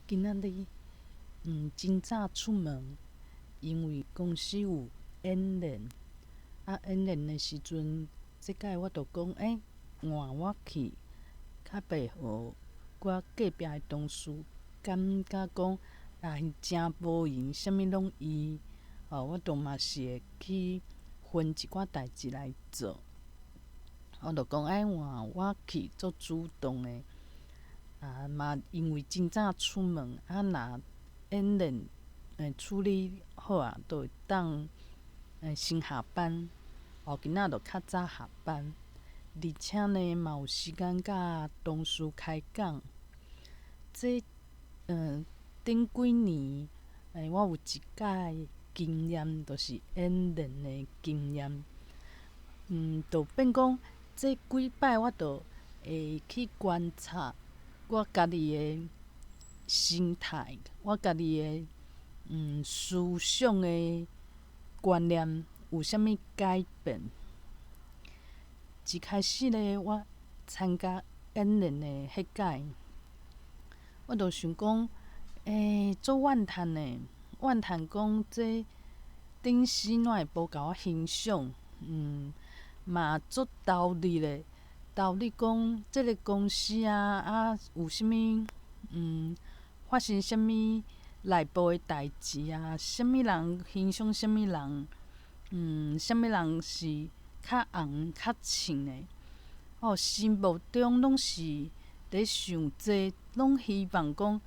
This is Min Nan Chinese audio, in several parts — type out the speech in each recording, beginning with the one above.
今仔日真早出門，因為公司有演練。啊，演練的時陣，這擺我就講，欸，換我去，較袂予我隔壁的同事感覺講啊，伊誠無閒，啥物攏伊，哦，我就嘛是會去分一寡代誌來做。我就講，欸，換我去做主動的。啊嘛，因為真早出門，啊若演練處理好啊，就會當先下班。哦，今仔就較早下班，而且呢嘛有時間佮同事開講。這頂幾年，我有一擺經驗，就是演練的經驗。就變講這幾擺我就會去觀察我家己的心態，我家己的思想的觀念有啥物改變。一開始咧，我參加演練的彼擺，我就想講，欸，足怨嘆的，怨嘆講這頂司哪會無共我欣賞？嘛足投入的，投入講這个公司啊啊有啥物發生啥物內部的代誌啊，啥物人欣賞啥物人，啥物人是較紅較凊的，哦，心目中攏是佇想這，攏希望講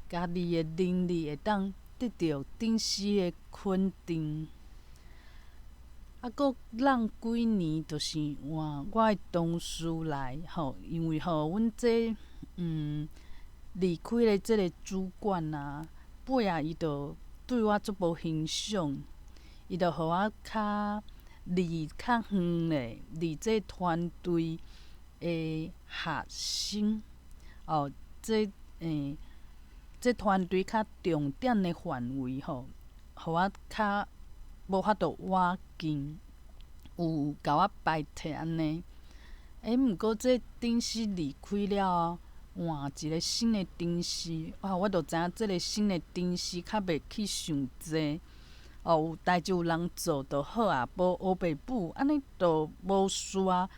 家己的能力會當得著頂司的肯定。啊，閣隔幾年，就是換我的同事來吼，因為吼，阮這離開的這个主管啊，尾仔伊就對我足無欣賞，伊就予我較離較遠咧，離這團隊的核心，哦，這這團隊較重點的範圍吼，予我較無法度倚近，有共我排斥按呢。欸，毋過這頂司離開了後，換一个新的頂司，啊，我就知影這个新的頂司較袂去想濟，哦，有代誌有人做就好啊，無烏白舞，按呢就無事啊，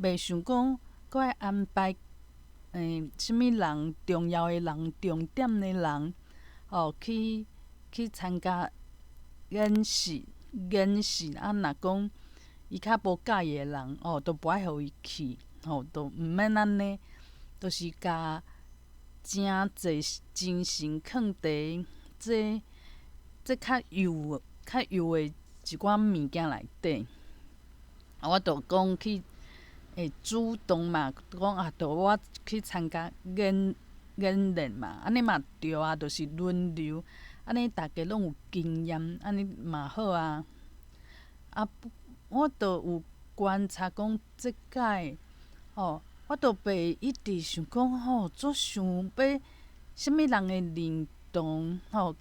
袂想講閣愛安排啥物人重要的人、重點的人，哦，去去參加演習，演習啊，若講伊較無佮意的人，哦，都無愛予伊去，吼，都毋免按呢，就是共誠濟精神囥佇這這較幼、較幼的一寡物件內底。啊，我就講去會主動嘛，講啊，著我去參加演演練嘛，按呢嘛對啊，就是輪流，按呢逐家攏有經驗，按呢嘛好啊。啊，我就有觀察講，這擺吼，我就袂一直想講吼，足想欲啥物人的認同吼，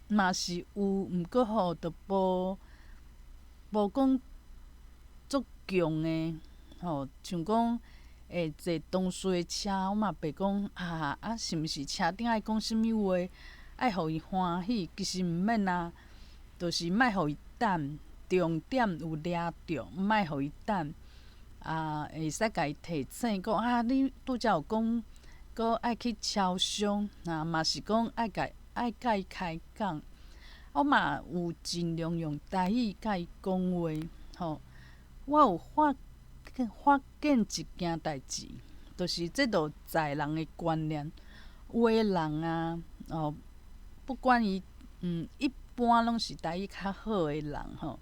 嘛是有，毋過吼，就無無講足強的吼，像講會坐同事的車，我嘛袂講啊啊，是毋是車頂愛講啥物話，愛予伊歡喜？其實毋免啊，就是莫予伊等，重點有掠著，莫予伊等。啊，會使共伊提醒講啊，你拄才有講，閣愛去超商，啊嘛是講愛共愛共伊開講。我嘛有盡量用台語共伊講話，吼。我有發發現一件代誌，就是這就在人的觀念。有的人啊，哦，不管伊，一般攏是台語較好的人吼，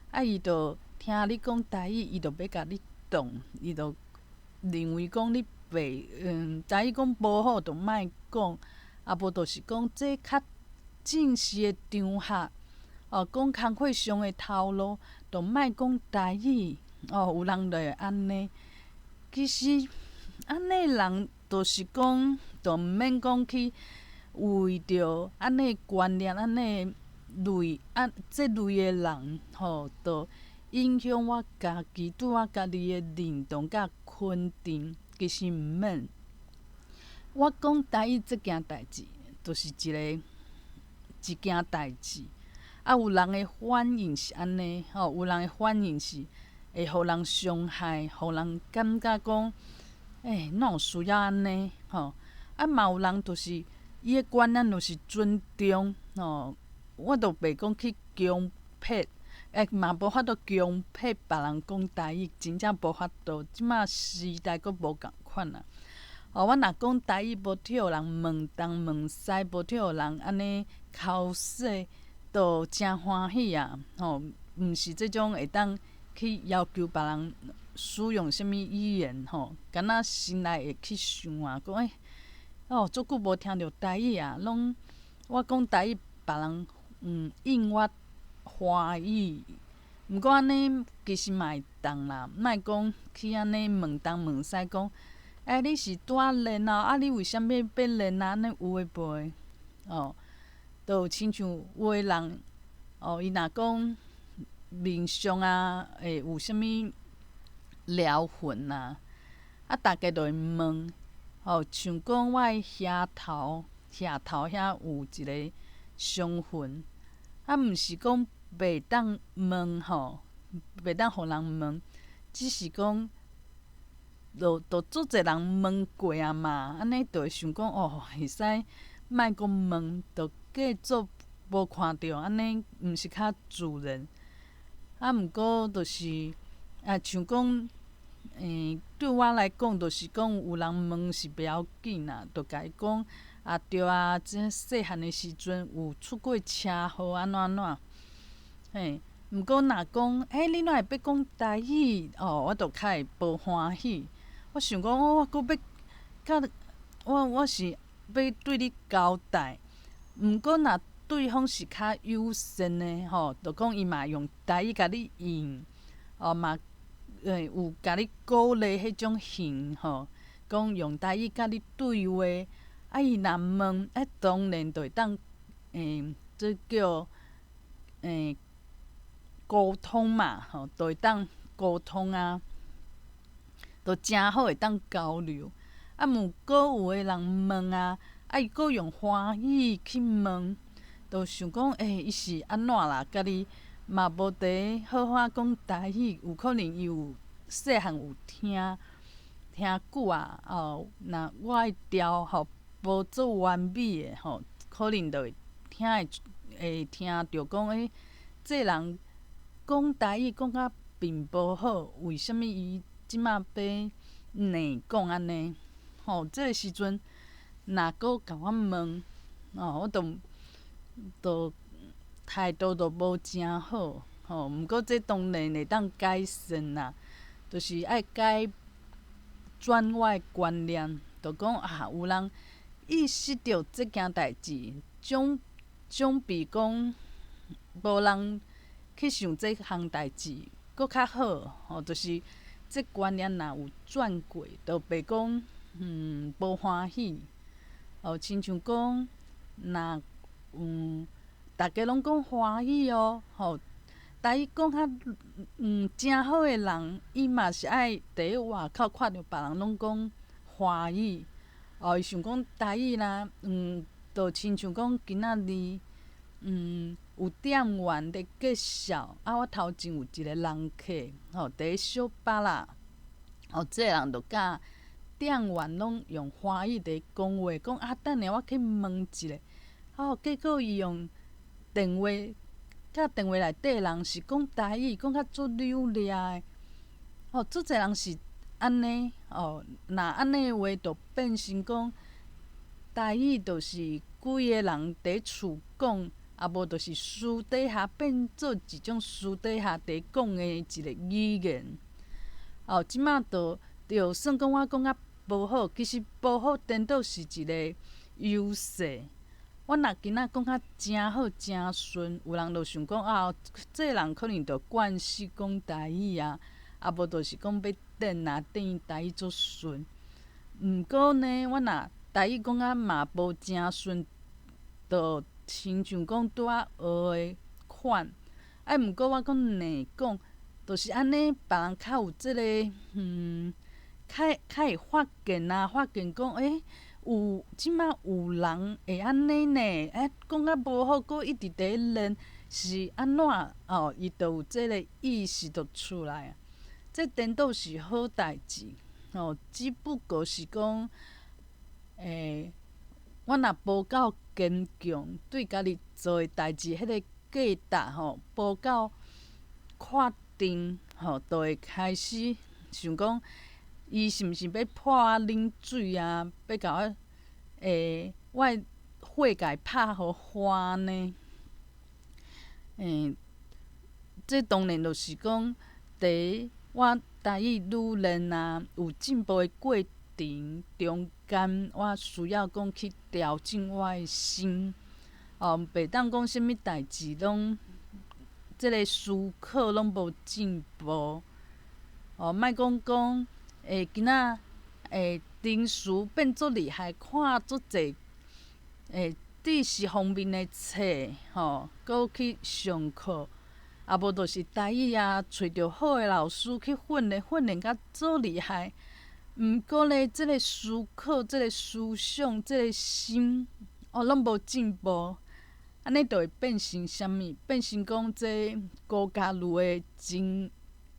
啊，伊就聽你講台語，伊就欲共你擋，伊就認為講你袂，台語講無好就莫講，啊無就是講這較正式的場合，哦，講工課上的頭路，就莫講台語，哦，有人就會按呢。其實按呢人，就是講，就毋免講去為著按呢觀念、按呢類、按這類的人，吼，就影響我家己對我家己的認同佮肯定，其實毋免。我講台語這件代誌，就是一个一件代誌。啊，有人的反應是按呢，吼，有人的反應是會予人傷害，予人感覺講，欸，哪有需要按呢？吼，啊，嘛有人就是伊的觀念就是尊重，吼，我就袂講去強迫，欸，嘛無法度強迫別人講台語，真正無法度。這馬時代閣無仝款啊。哦，我若講台語，無去予人問東問西，無去予人按呢剾洗，就誠歡喜啊！吼，毋是這種會當去要求別人使用啥物語言吼，敢若心內會去想啊，講欸，哦，足久無聽著台語啊，攏我講台語，別人應我華語。毋過按呢其實嘛會當啦，莫講去按呢問東問西講，欸，你是拄仔練啊？啊，你為啥物欲練啊？按呢有的無的，哦。就親像有的人，哦，伊若講面上啊，會有啥物療痕啊，啊，逐家就會問，哦，像講我的額頭，額頭遐有一个傷痕，啊，毋是講袂當問吼，袂當予人問，只是講，就足濟人問過啊嘛，按呢就會想講，哦，會使莫閣問，就假做無看著，按呢毋是較自然。啊，毋過就是啊，像講，對我來講，就是講有人問是袂要緊啦，就共伊講啊，對啊，這細漢的時陣有出過車禍按怎按怎，嘿。毋過若講，欸，你哪會欲講台語？哦，我就較會無歡喜。我想講，我閣欲佮我我是欲對你交代。毋過若對方是較友善的吼，就講伊嘛用台語共你應，哦嘛，有共你鼓勵彼種型吼，講用台語共你對話，啊伊若問，啊當然就會當，這叫溝通嘛，吼，就會當溝通啊，就誠好會當交流。啊，毋過有的人問啊，啊伊閣用華語去問，就想講，欸，伊是按怎啦？家己嘛無佇好好講台語，有可能伊有細漢有聽聽久啊，哦，若我的調吼無做完美的吼，可能就會聽會會聽著講，欸，這人講台語講甲並無好，為啥物伊這馬欲硬講按呢？吼，這个時陣若閣共我問，哦，我就就態度就無誠好，吼。毋過這當然會當改善啦，就是愛改轉我的觀念，就講啊，有人意識著這件代誌，總總比講無人去想這項代誌閣較好，吼，就是這觀念若有轉過，就袂講無歡喜。哦，親像講，若逐家攏講華語哦，吼，台語講較誠好的人，伊嘛是愛佇外口看著別人攏講華語，哦，伊想講台語啦，就親像講今仔日，有店員佇介紹，啊，我頭前有一個人客，吼，佇小巴啦，哦，這个人就佮店員攏用華語佇講話，講啊，等下我去問一下，哦，結果伊用電話，佮電話內底人是講台語，講甲足流利的，哦，足濟人是按呢，哦，若按呢的話，就變成講台語就是規个人佇厝講，啊無就是私底下變做一種私底下佇講的一個語言。哦，這馬就就算講我講甲無好，其實無好顛倒是一個優勢。我若今仔講甲誠好誠順，有人就想講啊，這个人可能就慣勢講台語啊，啊無就是講欲轉啊，轉台語足順。毋過呢，我若台語講甲嘛無誠順，就親像講拄仔學的款。啊，毋過我講硬講，就是按呢，別人較有這个，較較會發現啊，發現講，欸，有這馬有人會按呢呢？欸，講甲無好，閣一直佇咧練，是按怎？哦，伊就有這个意識就出來啊。這顛倒是好代誌，吼，只不過是講，欸，我若無夠堅強，對家己做的代誌，彼个價值吼，無夠確定，吼，就會開始想講，伊是毋是欲潑我冷水啊？欲共我，欸，我的火共伊拍予花呢？欸，這當然就是講，第一，我台語愈練啊，有進步的過程中間，我需要講去調整我的心，哦，袂當講啥物代誌攏，這个思考攏無進步，哦，莫講講，欸，今仔欸，程式變足厲害，看足濟，欸，知識方面的冊，吼，閣去上課，啊無就是台語啊，揣著好的老師去訓練，訓練甲足厲害。毋過咧，這个思考、這个思想、這个心，哦，攏無進步，按呢就會變成啥物？變成講這高加路的真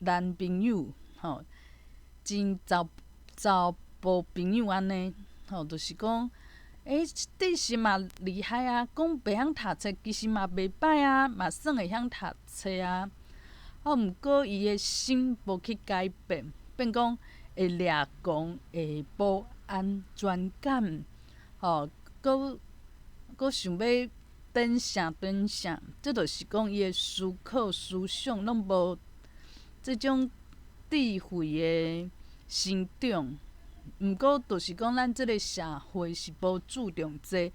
男朋友，吼，真查查埔朋友按呢，吼，就是講，欸，知識嘛厲害啊，講袂曉讀冊，其實嘛袂歹啊，嘛算會曉讀冊啊。啊，毋過伊的心無去改變，變講會掠狂，會無安全感，吼，閣閣想欲等啥等啥，這就是講伊的思考思想攏無這種智慧的成長。毋過，就是講咱這个社會是無注重這，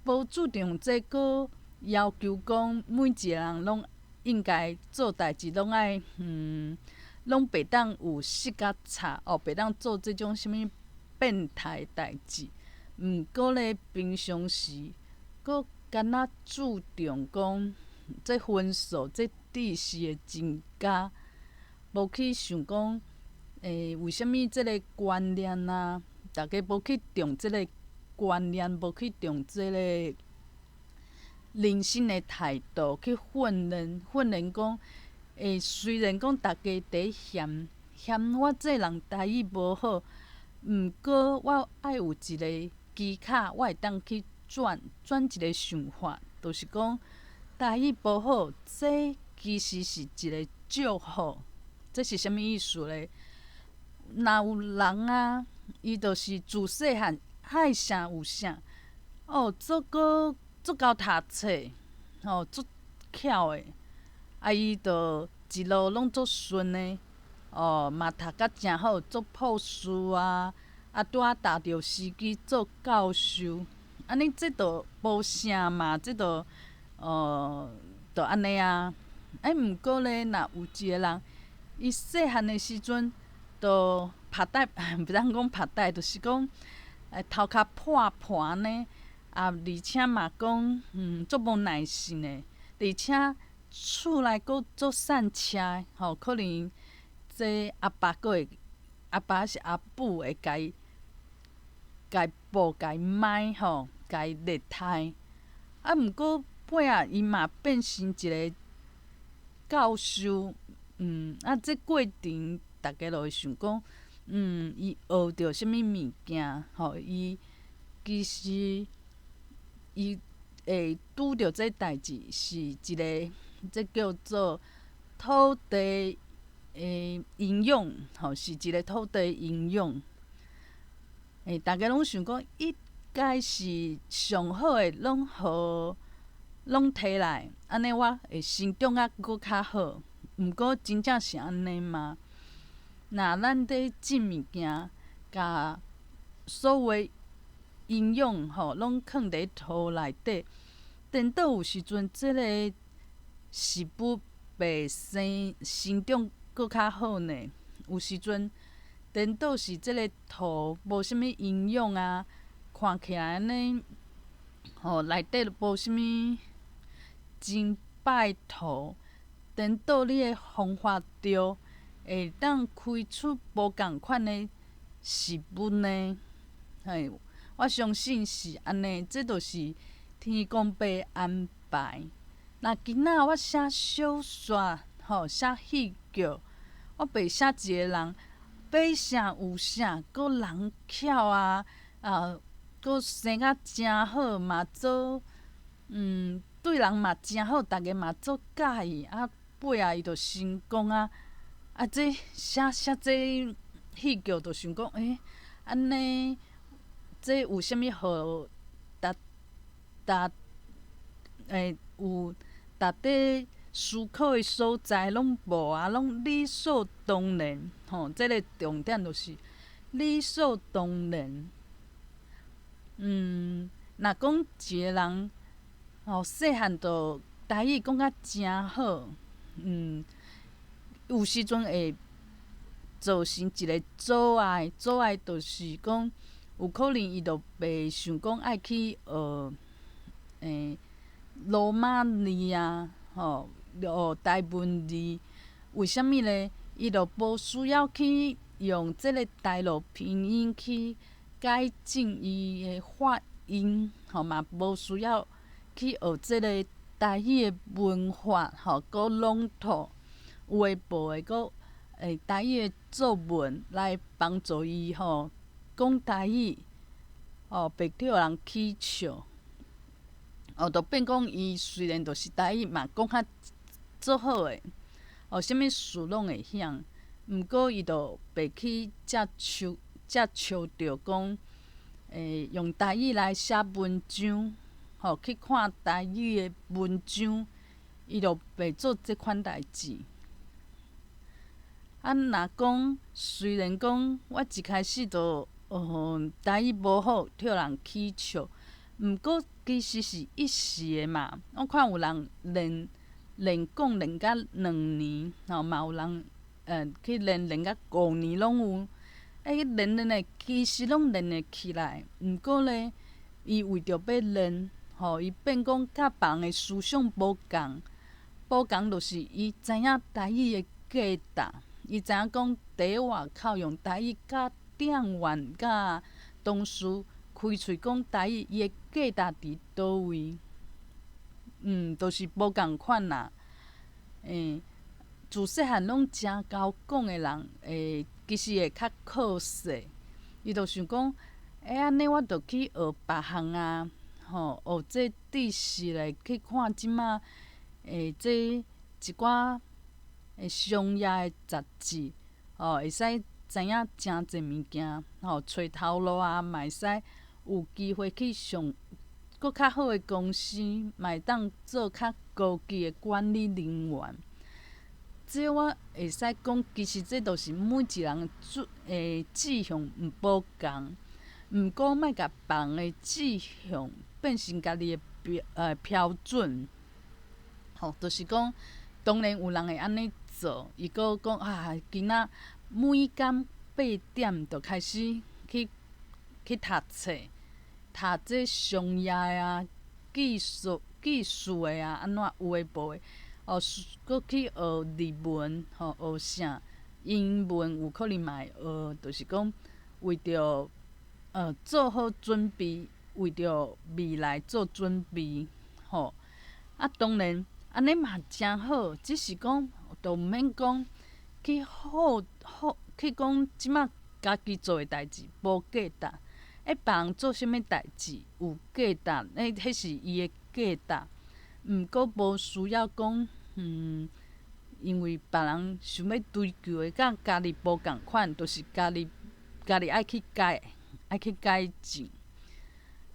無注重這，閣要求講每一個人攏應該做代誌，攏愛攏袂當有失甲差哦，袂當做這種啥物變態代誌。毋過咧，平常時閣敢若注重講這分數、這知識的增加，無去想講。欸，為啥物這个觀念啊？逐家無去重這个觀念，無去重這个人生的態度去訓練，訓練講，欸，雖然講逐家佇嫌嫌我這人台語無好，毋過我愛有一个技巧，我會當去轉轉一个想法，就是講台語無好，這其實是一个祝福。這是啥物意思咧？若有人啊，伊就是自細漢愛啥有啥，哦，足閣足𠢕讀冊，吼，足巧的，啊，伊就一路攏足順的，哦，嘛讀甲誠好，做博士啊，啊，拄仔踏著時機做教授，按呢這就無啥嘛，這就，哦，就按呢啊。欸，毋過咧，若有一个人，伊細漢的時陣，就拍帶，袂當講拍帶，就是講，欸，頭殼破破按呢，啊，而且嘛講，足無耐性的，而且厝內閣足散車的，吼，可能這阿爸閣會，阿爸抑是阿母會共伊，共伊報共伊買吼，共伊虐待。啊，毋過尾仔伊嘛變成一个教授，啊，這過程。逐家就會想講，伊學著啥物物件，吼，伊其實伊會拄著這代誌是一个，這叫做土地的營養，吼，是一个土地營養。欸，逐家攏想講，應該是上好的，攏予攏提來，按呢我會成長啊閣較好。毋過真正是按呢嗎？若咱佇種物件，共所有營養吼攏囥佇土內底，顛倒有時陣，這个食物袂生生長閣較好呢。有時陣顛倒是這个土無啥物營養啊，看起來按呢，吼內底都無啥物真歹土，顛倒你的方法對，會當開出無仝款的食物呢？嘿，我相信是按呢，這就是天公伯安排。若今仔我寫小說，吼，寫戲劇，我袂寫一个人，欲啥有啥，閣人巧啊，啊，閣生甲誠好嘛，做對人嘛誠好，逐家嘛足佮意，啊，尾仔伊就成功啊！啊，這寫寫這戲劇就想講，欸，按呢，這有啥物予值值欸有值得思考的所在攏無啊，攏理所當然，吼，這个重點就是理所當然。若講一个人，吼，細漢就台語講甲誠好，有時陣會造成一个阻礙，阻礙就是講有可能伊就袂想講愛去學，羅馬字啊，吼，學台文字，為啥物咧？伊就無需要去用這个大陸拼音去改進伊的發音，吼嘛無需要去學這个台語的文法，吼，閣朗讀有的無的，閣台語的作文來幫助伊吼講台語，吼，袂予人起笑。哦，就變講伊雖然就是台語嘛講較足好的，哦，啥物事攏會曉，毋過伊就袂去接觸接觸著講，用台語來寫文章，吼，去看台語的文章，伊就袂做這款代誌。啊，若講雖然講我一開始就台語無好，予人起笑，毋過其實是一時的嘛。我看有人練練講練甲2年，吼嘛有人去練練甲5年攏有。欸，練練的其實攏練會起來，毋過咧，伊為著欲練，吼，伊變講佮別人的思想無仝，無仝就是伊知影台語的價值，伊知影講佇外口用台語佮店員佮同事開喙講台語，伊的價值佇佗位？就是無仝款啦。自細漢攏誠𠢕講的人，其實會較可惜。伊就想講，欸，按呢我著去學別項啊，吼，學這知識來去看這馬這一寡商業的雜誌，吼，會使知影誠濟物件，吼，揣頭路啊，嘛會使有機會去上閣較好的公司，嘛會當做較高級的管理人員。這我會使講，其實這就是每一人的志向無仝，毋過莫共別人的志向變成家己的標準。吼，就是講，當然有人會按呢做，伊閣講啊，今仔每工8點就開始去讀冊，讀這商業的啊、技術的啊，按怎有的無的，哦，閣去學日文，吼，學啥英文有可能嘛會學，就是講為著做好準備，為著未來做準備，吼。啊，當然按呢嘛誠好，只是講就毋免講去好好去講這馬家己做的代誌無價值，欸，別人做啥物代誌有價值，欸，彼是伊的價值。毋過無需要講，因為別人想欲追求的佮家己無仝款，就是家己愛去改，愛去改進。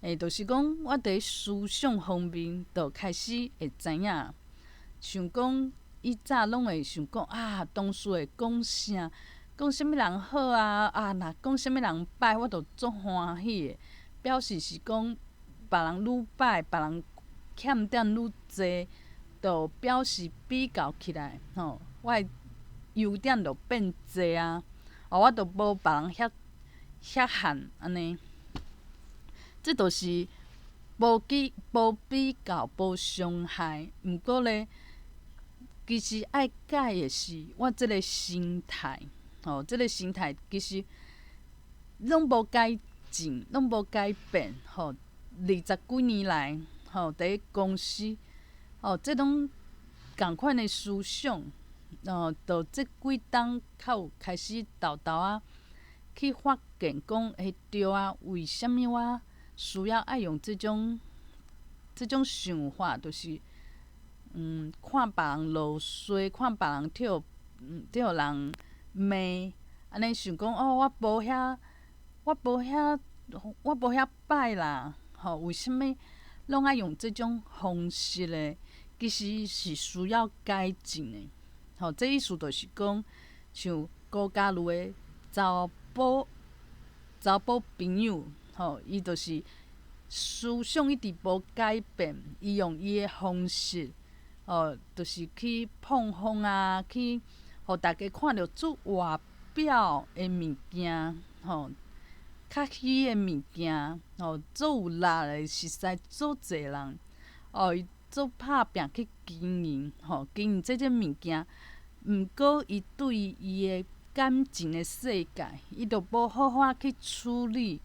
欸，就是講我佇思想方面就開始會知影，像講以早攏會想講啊，同事會講啥，講啥物人好啊，啊，若講啥物人歹，我就足歡喜的，表示是講別人愈歹，別人欠點愈濟，就表示比較起來，吼，我的優點就變濟啊，哦，我就無別人遐遐限按呢。這就是無比較無傷害，毋過咧，其實愛改的是我這个心態，吼，這个心態其實攏無改情攏無改變，吼，20幾年來，吼，佇咧公司，吼，這攏仝款的思想，哦，到這幾冬較有開始沓沓仔去發現講，欸，對啊，為啥物我需要愛用這種想法，就是看別人落衰，看別人予人罵，按呢想講哦，我無遐歹啦，吼，為啥物攏愛用這種方式咧？其實是需要改進的，吼，這意思就是講，像高嘉瑜的查某朋友，吼，伊就是思想一直無改變，伊用伊的方式，哦，就是去膨風啊，去予大家看著足外表的物件，吼，較虛的物件，吼，足有力的，實在足濟人，哦，伊足拍拚去經營，吼，經營這種物件，毋過伊對伊的感情的世界，伊就無好好去處理，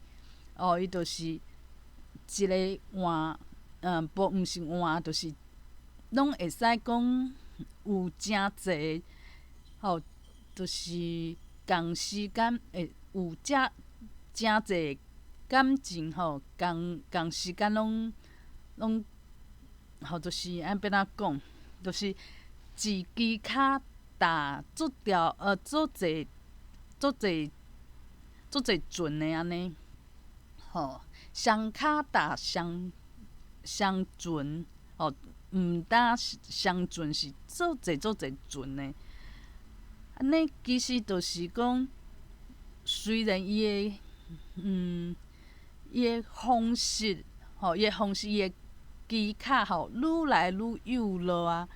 哦，伊就是一个換，無毋是換，就是攏會使講有誠濟，吼，就是仝時間會有遮誠濟感情，吼，仝仝時間攏，吼，就是按欲按怎講，就是一支跤踏足條，足濟足濟足濟船的按呢，吼，雙跤踏雙雙船，吼，毋單雙船，是足濟足濟船的。按呢其實就是講，雖然伊的方式，吼，伊的方式，伊的技巧吼，愈來愈幼落啊，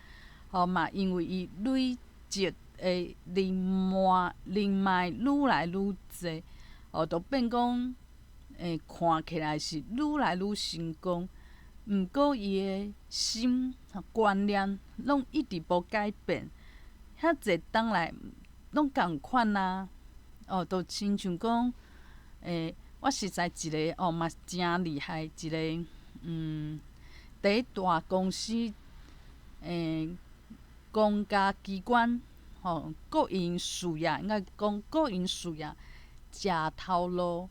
吼嘛，因為伊累積的人脈愈來愈濟，哦，就變講，看起來是愈來愈成功。毋過伊的心觀念攏一直無改變，遐濟冬來攏仝款啊。哦，就親像講，我實在一个哦嘛誠厲害一个，佇咧大公司，公家機關，吼，國營事業，應該講國營事業，食頭路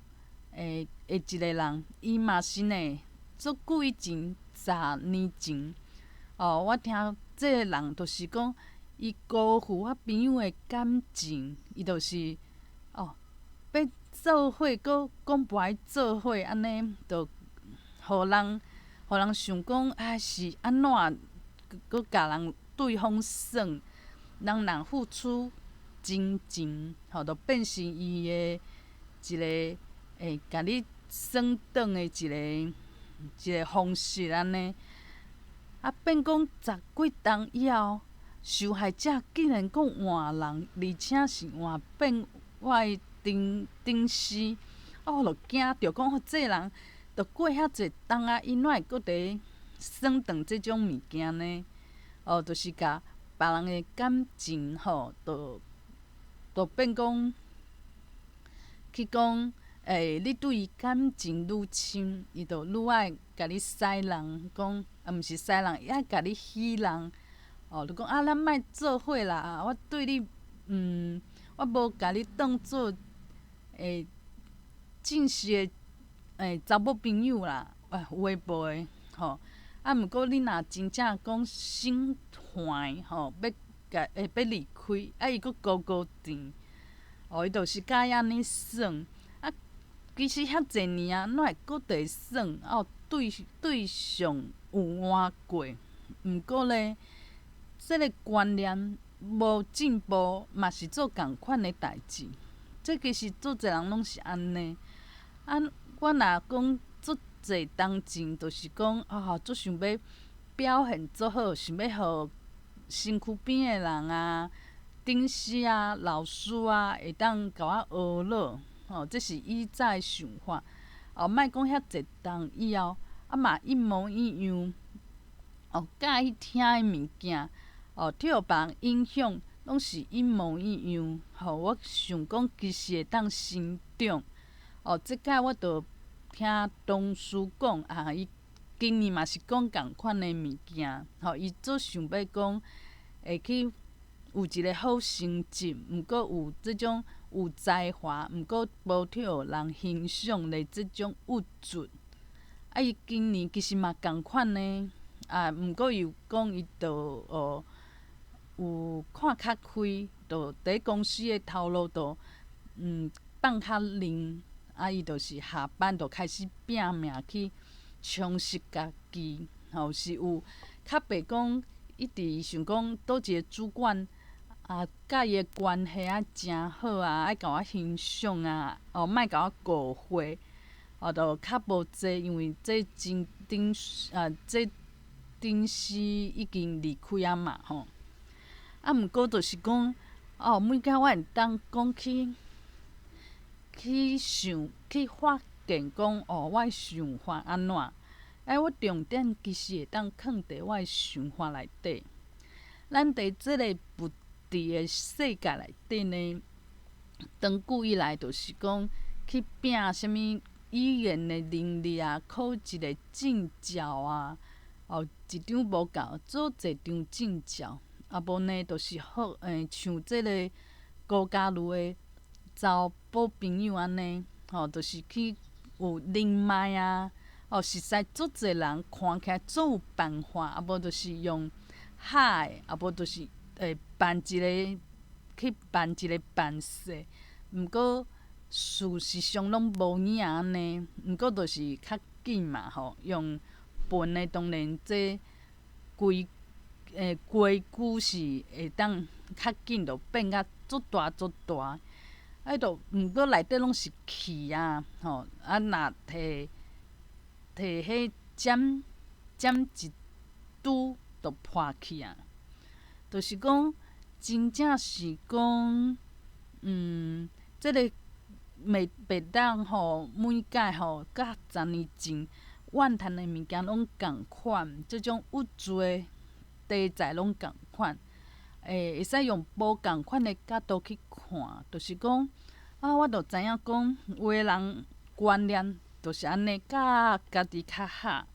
的一个人，伊嘛是呢，足久以前，10年前，哦，我聽這个人就是講，伊辜負我朋友的感情，伊就是哦，欲做伙，閣講無愛做伙，按呢，就予人想講啊是按怎，閣共人對方耍，人若付出真情，吼，就變成伊的一个會共你耍轉的一个方式按呢。啊，變講十幾冬以後，受害者竟然閣換人，而且是換變我的頂司，啊，我就驚著講，這个人都過遐濟冬啊，伊哪會閣佇耍轉這種物件呢？哦，就是共別人的感情吼，就變講去講，你對伊感情愈深，伊就愈愛共你使人，講啊，毋是使人，伊愛共你戲弄。哦，就講啊，咱莫做伙啦，我對你，我無共你當做正式的查某朋友啦，啊，有的無的，吼。啊，毋過你若真正講心煩吼，欲共欲離開，啊，伊閣孤孤甜，哦，伊就是佮意按呢耍。啊，其實遐濟年啊，哪會閣佇耍？哦，對象有換過，毋過咧，這个觀念無進步，嘛是做仝款的代誌。這其實足濟人攏是按呢。啊，我若講足濟當前，就是講啊，足想欲表現足好，想欲予身軀邊的人啊、頂司啊、老師啊，會當共我學落，吼，這是以早的想法。哦，莫講遐濟冬以後，啊嘛一模一樣。哦，佮意聽的物件，哦，予別人影響，攏是一模一樣。吼，我想講其實會當成長。哦，這擺我就聽同事講啊，伊今年嘛是講仝款的物件，吼，伊足想欲講會去有一个好成績，毋過有這種有才華，毋過無予人欣賞的這種鬱卒。啊，伊今年其實嘛仝款呢，啊，毋過伊有講伊就哦有看較開，就佇公司的頭路就放較冷，啊，伊就是下班就開始拚命去充實家己，吼，是有較袂講一直想講佗一个主管啊，佮伊的關係啊誠好啊，愛共我欣賞啊，哦，莫共我誤會，哦，就較無濟，因為這真頂啊，這頂司已經離開啊嘛，吼。啊，毋過就是講，哦，每擺我會當講去去想去發現講，哦，我的想法按怎？欸，我重點其實會當囥佇我的想法內底。咱佇這个物質的世界內底呢，長久以來就是講去拚啥物語言的能力啊，考一个證照啊，哦，一張無夠，做濟張證照，啊無呢，就是好，欸，像這个高嘉瑜的查某朋友按呢，吼，就是去有人脈啊，哦，實在足濟人看起來足有辦法，啊無就是用嚇的，啊無就是會扮一个去辦一个辦勢，毋過事實上攏無影按呢，毋過就是較緊嘛吼，用笨的當然這規欸規矩是會當較緊，就變甲足大足大。啊，就毋過內底攏是氣啊，吼！啊，若提提彼針針一拄就破去啊。就是講，真正是講，這个袂袂當吼，每擺吼，佮10年前怨嘆的物件攏仝款，這種鬱卒的題材攏仝款，欸，會使用無仝款的角度去看，就是講，啊，我就知影講，有的人觀念就是按呢，佮家己較合，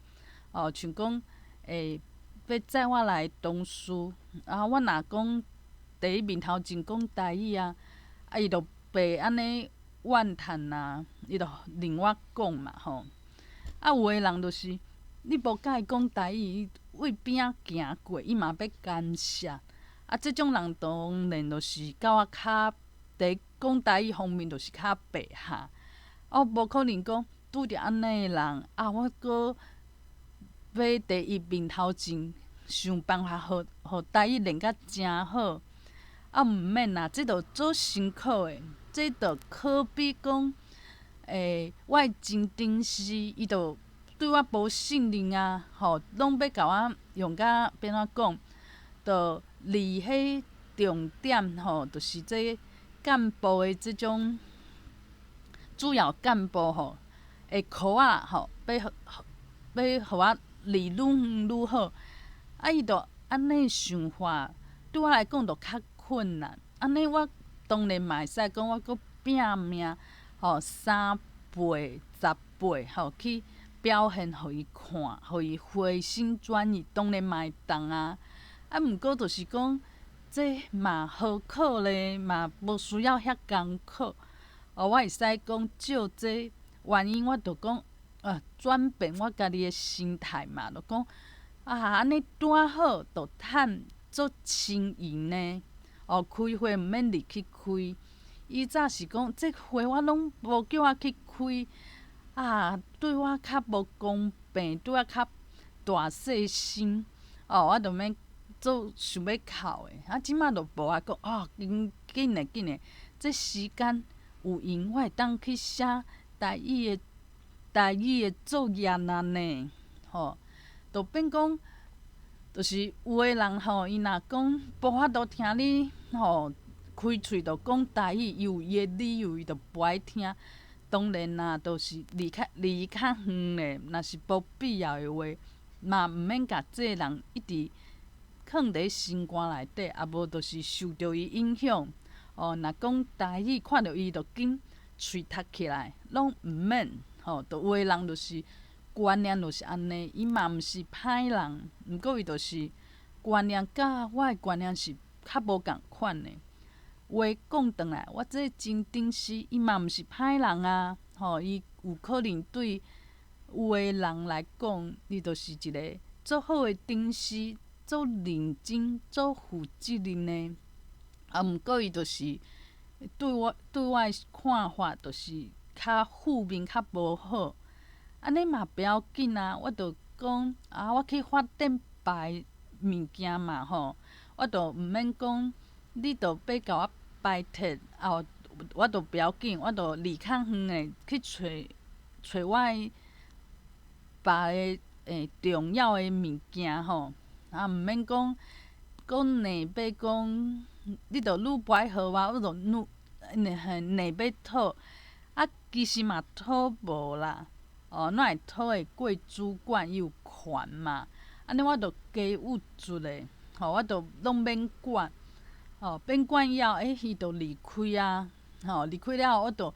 哦，像講，欸，欲載我來同事，啊，我若講佇伊面頭前講台語啊，啊，伊就袂按呢怨嘆啊，伊就任我講嘛吼。啊，有的人就是你無佮伊講台語，伊對邊仔行過，伊嘛欲干涉。啊，這種人當然就是佮我較佇講台語方面就是較白合。啊，無可能講拄著按呢的人，啊，我閣欲佇伊面頭前想辦法予予台語練甲誠好。啊，毋免啦，這就足辛苦的，這就可比講，欸，我的前頂司伊就對我無信任啊，吼，攏欲共我用甲欲按怎講，就離彼重點吼，就是這幹部的這種主要幹部吼，會箍仔吼，欲欲予我離愈遠愈好。啊，伊就按呢想法，對我來講就較困難。按呢，我當然嘛會使講，我閣拚命吼3倍、10倍吼去表現予伊看，予伊回心轉意，當然嘛會當啊。啊，毋過就是講，這嘛何苦咧？嘛無需要遐艱苦。哦，我會使講借這原因，我就講啊，轉變我家己的心態嘛，就講啊，按呢拄仔好，就趁足輕盈呢。哦，開會毋免入去開。以早是講，這會我攏無叫我去開，啊，對我較無公平，對我較大細心。哦，我就免做想欲哭的。啊，這馬就無啊，講哦，緊緊的緊的，這時間有閒，我會當去寫台語的作業啊呢，吼，就變講，就是有的人吼，伊若講無法度聽你吼開喙就講台語，伊有伊的理由，伊就無愛聽。當然啦，就是離較遠咧，若是無必要的話，嘛毋免共這个人一直囥佇心肝內底，啊無就是受著伊影響。哦，若講台語，看著伊就緊喙讀起來，攏毋免吼。就有的人就是觀念就是按呢，伊嘛毋是歹人，毋過伊就是觀念佮我的觀念是較無仝款的。話講轉來，我這前頂司伊嘛毋是歹人啊，吼，伊有可能對有的人來講，伊就是一個足好的頂司，足認真、足負責任的。啊，毋過伊就是對我的看法，就是較負面、較無好。按呢嘛不要緊啊，我就講啊，我去發展別的物件嘛吼，我就毋免講，你就欲共我排斥啊，我就不要緊，我就離較遠的去揣揣我的別个重要的物件吼，啊，毋免講講硬欲講，你就愈不愛予我，我就愈硬欲討，啊，其實嘛討無啦，哦，哪會討會過主管伊有權嘛？按呢我就加鬱卒咧，吼，我就攏免管，吼，免管以後，伊就離開啊，吼，離開了後，我就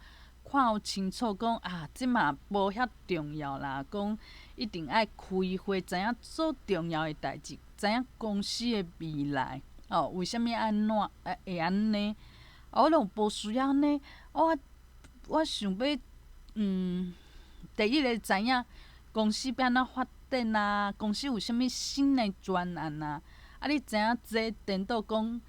看有清楚講啊，這嘛無遐重要啦，講一定愛開會，知影做重要的代誌，知影公司的未來，哦，為啥物按怎會按呢？我攏無需要按呢，我想欲，第一个知影公司欲按怎發展啊，公司有啥物新的專案啊，啊，你知影這顛倒講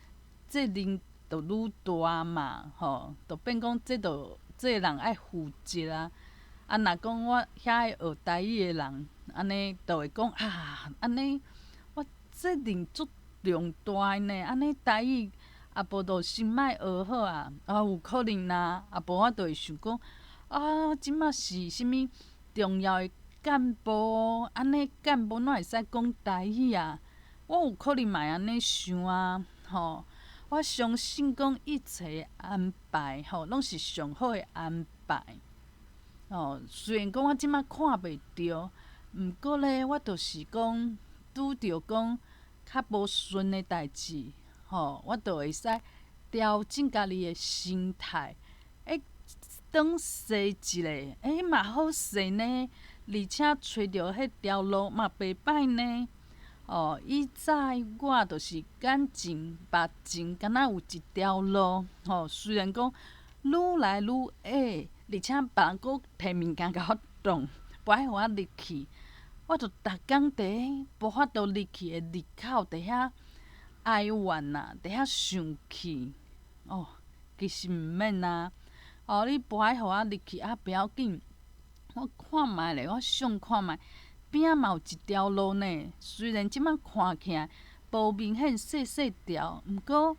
責任就愈大嘛，吼，就變講這就這个人愛負責啊。啊，若講我遐愛學台語的人，按呢就會講啊，按呢我責任足重大的呢，按呢台語啊無就先莫學好啊，啊有可能啊，啊無我就會想講啊，這馬是啥物重要的幹部，按呢幹部哪會使講台語啊？我有可能嘛會按呢想啊，吼。我相信講一切安排吼，攏是上好的安排。吼，雖然講我這馬看袂著，毋過咧，我就是講拄著講較無順的代誌，吼，我就會使調整家己的心態。轉踅一下，嘛好勢呢，而且揣著彼條路嘛袂歹呢。哦，以早我就是眼前目前敢若有一條路，吼，雖然講愈來愈矮，而且別人閣提物件共我擋，無愛予我入去，我就逐工佇無法度入去的入口佇遐哀怨啊，佇遐生氣。哦，其實毋免啊，哦，你無愛予我入去啊，不要緊，我看覓咧，我想看覓。邊仔嘛有一條路呢，雖然這馬看起來無明顯細細條，毋過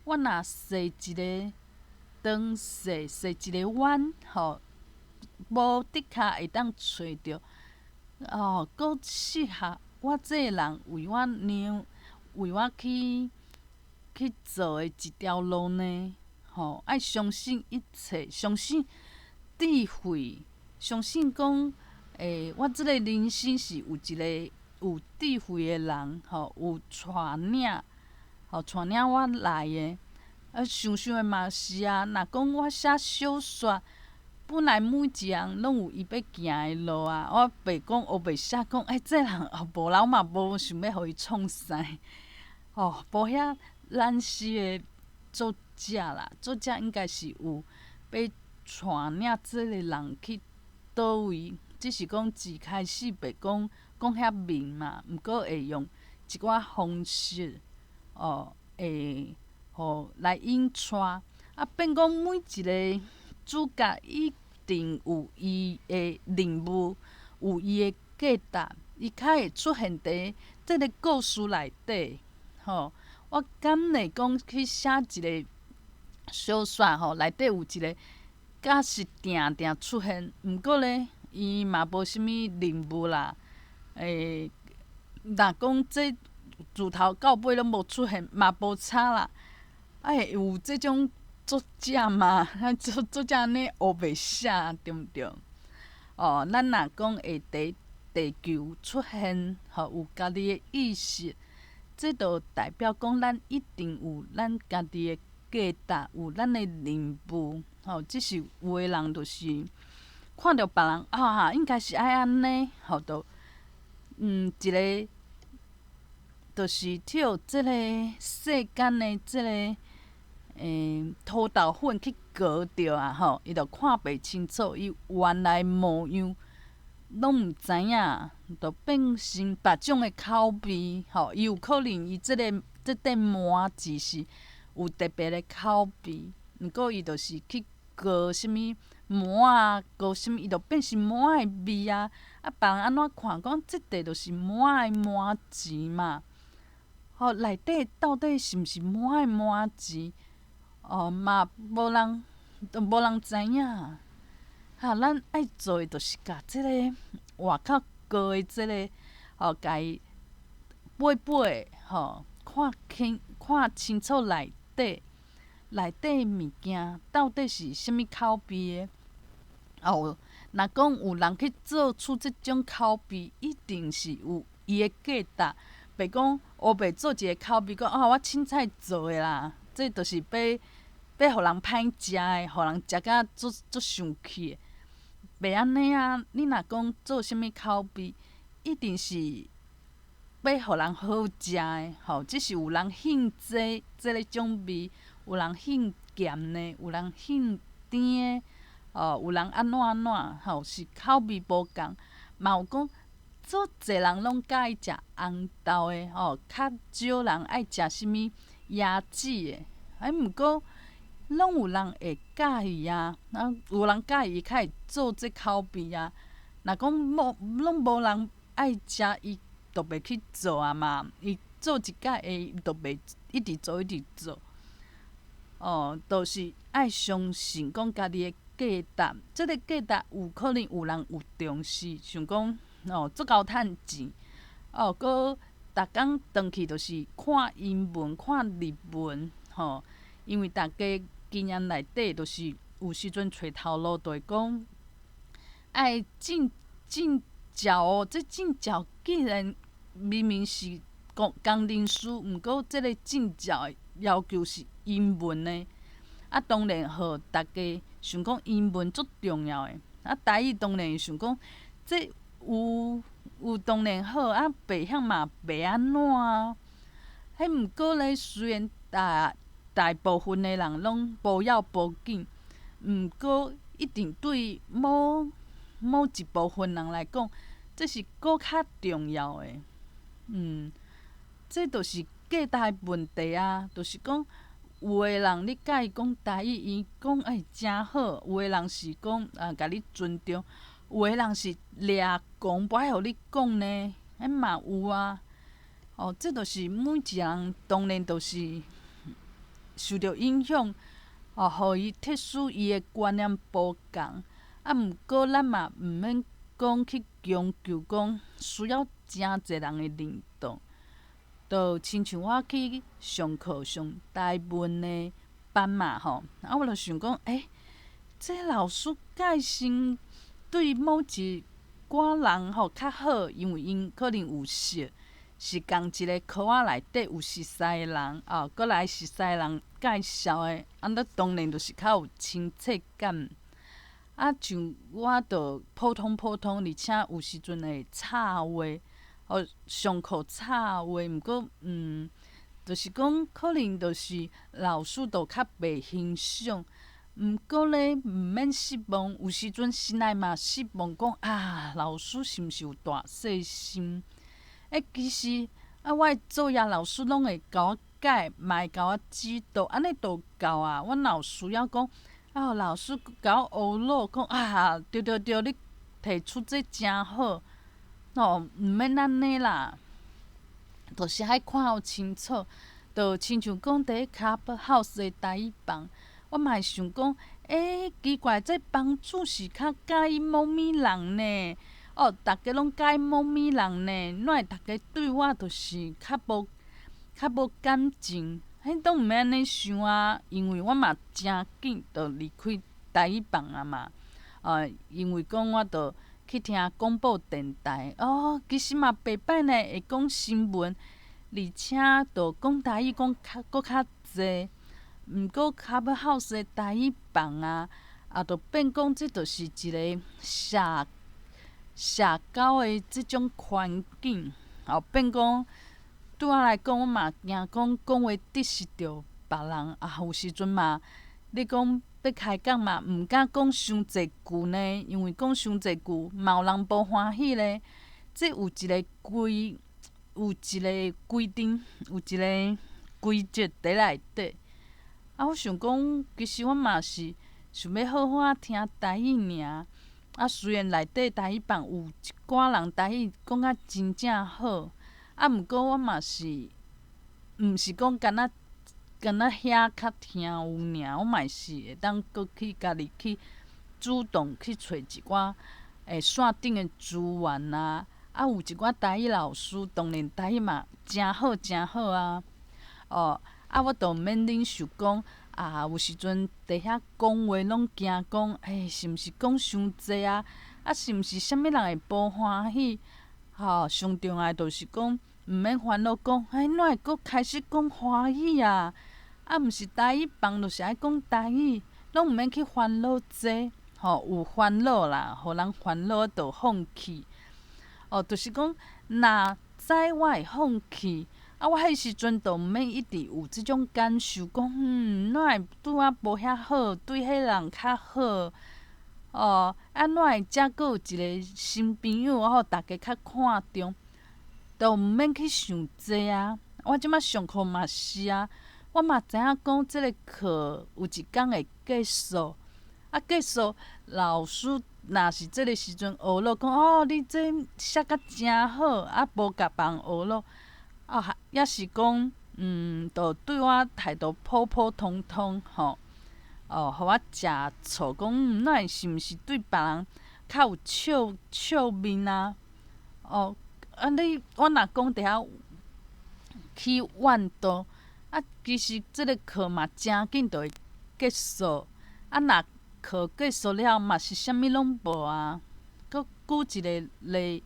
我若踅一个長踅踅一个彎，吼，無的確會當揣著，哦，閣適合我這个人為我量，為我去做的一條路呢，吼，愛相信一切，相信智慧，相信講。我這個人生是有一個有智慧的人，吼，有帶領，吼，帶領我來的。啊，想想的嘛是啊，若講我寫小說，本來每一人攏有伊欲行的路啊，我袂講烏白寫講，這人哦無啦，我嘛無想欲予伊創啥，吼，無遐懶死的作者啦，作者應該是有欲帶領這個人去佗位。只是講一開始袂講講遐明嘛，毋過會用一寡方式，哦，會予來引帶，啊，變講每一個主角一定有伊的任務，有伊的價值，伊較會出現佇這个故事內底，吼。我敢會講去寫一个小說吼，內底有一个角色定定出現，毋過咧，伊嘛無啥物任務啦。若講這自頭到尾攏無出現，嘛無差啦。啊，會有這種作者嘛？作者按呢烏白寫，對毋對？哦，咱若講會佇地球出現，吼，有家己的意識，這就代表講咱一定有咱家己的價值，有咱的任務，吼。只是有的人就是看著別人啊，應該是愛按呢，吼，就一个就是予這个世間的這个塗豆粉去糊著啊，吼，伊就看袂清楚，伊原來模樣攏毋知影，就變成別種的口味，吼。伊有可能伊這个這塊麻糍是有特別的口味，毋過伊就是去糊啥物麻啊，糊啥物，伊就變成麻的味啊。啊，別人按怎看，講這塊就是麻的麻糍嘛。吼，內底到底是毋是麻的麻糍？哦，嘛無人，都無人知影。哈，咱愛做的就是共這个外口糊的這个，吼，共伊掰掰，吼，看清楚內底物件到底是啥物口味的。哦，若講有人去做出這種口味，一定是有伊的價值。袂講烏白做一个口味，講哦，我凊彩做的啦，這就是欲予人歹食的，予人食甲足足生氣的。袂按呢啊！你若講做啥物口味，一定是欲予人好食的，吼。只是有人興這這个種味，有人興鹹的，有人興甜的，哦，有人按怎按怎，吼，是口味無仝，嘛有講足濟人攏佮意食紅豆的，吼，較少人愛食啥物椰子的。哎，毋過攏有人會佮意啊，啊，有人佮意，伊較會做這口味啊。若講無攏無人愛食，伊就袂去做啊嘛。伊做一擺會，伊就袂一直做一直做。哦，就是愛相信講家己的價值，這个價值有可能有人有重視，想講哦，足𠢕趁錢，哦，閣逐工轉去就是看英文、看日文，吼，因為逐家經驗內底，就是有時陣揣頭路就會講，愛證照哦，這證照既然明明是工程師，毋過這个證照的要求是英文的，啊，當然予逐家想講英文足重要的，啊，台語當然想講這有當然好，啊，袂曉嘛袂按怎啊。彼毋過咧，雖然大部分的人攏無要無緊，毋過一定對某某一部分人來講，這是閣較重要的。這就是價值的問題啊，就是講有的人你共伊講台語，伊講欸誠好；有的人是講啊，共你尊重；有的人是掠狂，無愛予你講呢，彼嘛有啊。哦，這就是每一个人當然都是受著影響，哦，予伊特殊伊的觀念無仝。啊，毋過咱嘛毋免講去強求講需要誠濟人的認同。就親像我去上課上台文的班嘛吼，啊，我就想講，欸，這老師個性對某一寡人吼較好，因為𪜶可能有識，是仝一个科仔內底有熟似的人，哦，閣來熟似的人介紹的，按呢當然就是較有親切感。啊，像我就普通普通，而且有時陣會插話，哦，上課插話，毋過，就是講可能就是老師就較袂欣賞。毋過咧，毋免失望，有時陣心內嘛失望，講啊，老師是毋是有大細心？欸，其實啊，我的作業老師攏會共我改，嘛會共我指導，按呢就夠啊。我哪有需要講啊？老師共我呵咾講啊，對對對，你提出這誠好，哦，毋免按呢啦，就是愛看予清楚，就親像講佇 Clubhouse 的台語房，我嘛會想講，欸，奇怪，這房主是較佮意某物人呢？哦，逐家攏佮意某物人呢？哪會逐家對我就是較無感情？彼都毋免按呢想啊，因為我嘛誠緊就離開台語房啊嘛。因為講我就去聽廣播電台，哦，其實嘛袂歹呢，會講新聞，而且就講台語講較閣較濟。毋過 Clubhouse 的台語房啊，也就變講這就是一個社交的這種環境，哦，變講對我來講，我嘛驚講講話得失著別人，啊，有時陣嘛，你講欲開講嘛，毋敢講傷濟句呢，因為講傷濟句，嘛有人無歡喜咧。這有一個規，有一個規定，有一個規則佇內底。啊，我想講，其實我嘛是想欲好好仔聽台語爾。啊，雖然內底台語房有一寡人台語講甲真正好，啊，毋過我嘛是，毋是講干焦干焦遐較聽有爾，我嘛是會當閣去家己去主動去揣一寡線頂的資源啊。啊，有一寡台語老師，當然台語嘛誠好誠好啊。哦，啊，我就毋免忍受講啊，有時陣佇遐講話攏驚講，欸，是毋是講傷濟啊？啊，是毋是啥物人會無歡喜？吼，上重要就是講，毋免煩惱講，欸，哪會閣開始講華語啊？啊，毋是台語房就是愛講台語，攏毋免去煩惱這，吼，有煩惱啦，予人煩惱就放棄。哦，就是講，若知我會放棄，啊，我彼時陣就毋免一直有這種感受，講，哪會對我無遐好，對彼人較好？哦，啊，哪會遮閣有一個新朋友，予大家較看重，就毋免去想這啊。我這擺上課嘛是啊，我嘛知影講這个課有一工會結束，啊，結束老師若是這个時陣學了講哦，你這寫甲誠好，啊，無共別人學了，啊，抑是講，就對我態度普普通通，吼，哦，予我食醋，講，哪會是毋是對別人較有笑笑面啊？哦，啊你我若講佇遐去怨道，啊，其實這个課嘛誠緊就會結束，啊，若課結束了嘛是啥物攏無啊。閣舉一個例，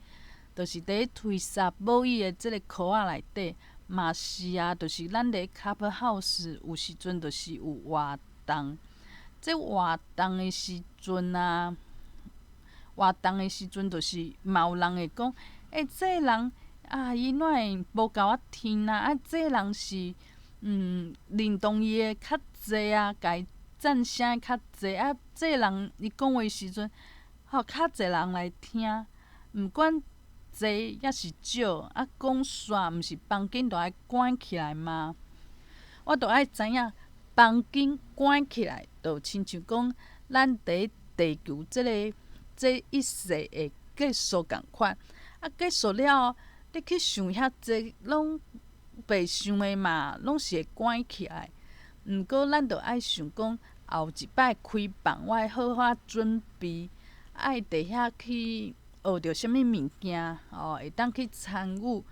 就是佇咧推捒母語的這个課仔內底，嘛是啊，就是咱佇 Clubhouse 有時陣就是有活動，這活動的時陣啊，活動的時陣就是嘛有人會講，欸，這个人啊，伊哪會無共我聽啊？啊，這個人是認同伊的較濟啊，共伊讚聲較濟啊。這個人伊講話時陣，吼較濟人來聽，毋管濟抑是少，啊講煞毋是房間就愛關起來嗎？我就愛知影房間關起來，就親像講咱佇地球這个這一世會結束仝款。啊，結束了後，你去想遐濟攏白想的嘛，攏是會關起來。毋過咱就愛想講，後一擺開放，我愛好好準備，愛佇遐去學著啥物物件，哦，會當去參與，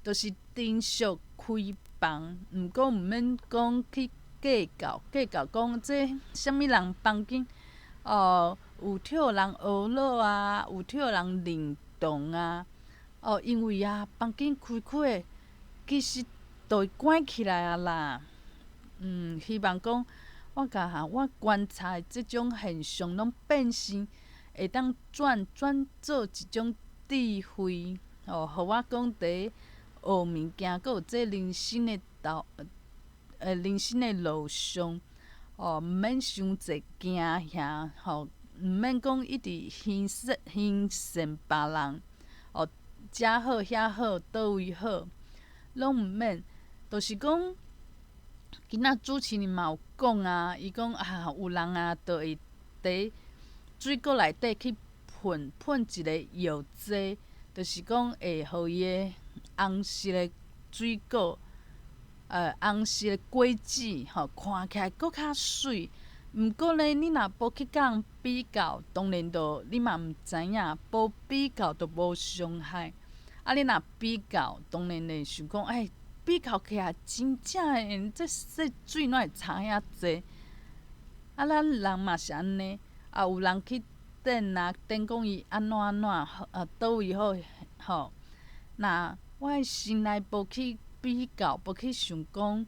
就是珍惜開放。毋過毋免講去計較，計較講這啥物人房間，哦，有予人呵咾啊，有予人認同啊，哦，因為啊，房間開開，其實就會關起來啊啦。希望講我共我觀察的這種現象，攏變成會當轉轉做一種智慧，哦，予我講佇學物件，閣有這人生的道，人生的路上，哦，毋免傷濟驚嚇，吼，毋免講一直欣羨欣羨別人，哦，遮好遐好，佗位好，攏毋免，就是講，今仔主持人嘛有講啊，伊講啊，有人啊，就會佇水果內底去噴噴一个藥劑，就是講會予伊的紅色的水果，紅色的果子吼，看起來閣較媠。毋過呢，你若無去共人比較，當然就你嘛毋知影，無比較就無傷害。啊，你若比較，當然會想講，欸，比較起來真正的，這水哪會差遐濟？啊，咱人嘛是按呢，啊，有人去踮啊，踮講伊按怎按怎，啊，佗位好吼。若我的心內無去比較，無去想講，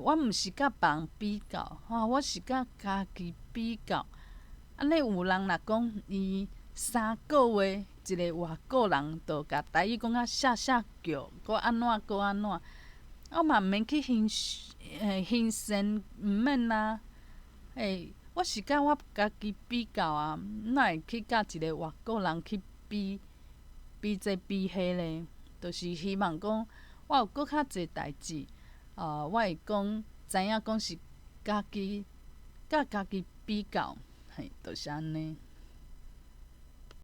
我毋是佮別人比較，吼，我是佮家己比較。按呢有人若講伊3個月一个外國人就共台語講甲謝謝叫，閣按怎閣按怎，我嘛毋免去欣羨，毋免啊。我是佮我家己比較啊，哪會去佮一个外國人去比比這比彼咧？就是希望講我有閣較濟代誌，我會講知影講是家己佮家己比較，嘿，就是按呢。